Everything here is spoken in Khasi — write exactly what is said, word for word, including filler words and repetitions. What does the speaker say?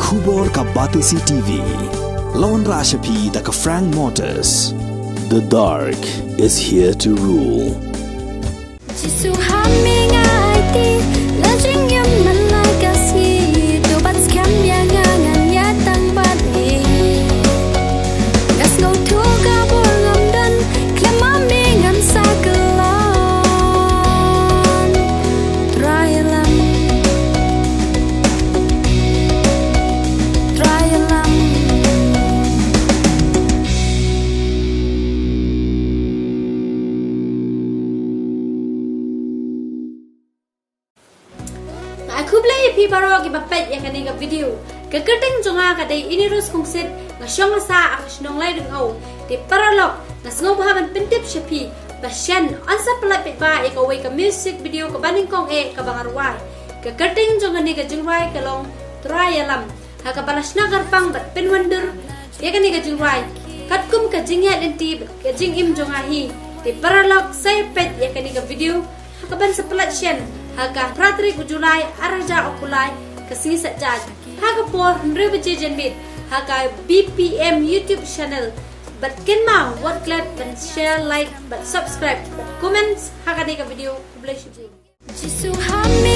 Khubor ka Batesi T V. La wanrah sha phi da ka Frank Motors. The dark is here to rule. Jisu ha me nga aiti, la jingim man la ka sngi, to bat skhem ïa nga ngan ïa tang bad me. Nga sngewthuh ka bor ngam don, khlem ma me ngan sa kyllon. Trai ïalam. Trai ïalam. Nga ai khublei ïa phi baroh kiba peit ïa kane ka video. Ka kyrteng jong nga ka dei Inirose Kongsit, nga shong nga sah ha ka shnong Laidingaw. Te paralok, nga sngewbha ban pyntip sha phi ba shen yn sa pynlait paidbah ïa kawei ka music video kaba nyngkong eh kaba nga rwai. Ka kyrteng jong kane ka jingrwai ka long Trai ïalam. Ha kaba la shna kyrpang bad pynwandur ïa kane ka jingrwai katkum ka jingïaid lynti bad ka jingim jong nga hi. Te paralok, sa ïa peit ïa kane ka video ha kaban sa pynlait shen ha ka phra tarik u July, ar hajar arphew lai, ka sngi Saitjaiñ, ha ka por hynriew baje janmiet, ha ka B P M YouTube channel. Bad kynmaw wat klet ban share, like bad subscribe bad comments ha kane ka video. Khublei shibun. Jisu ha me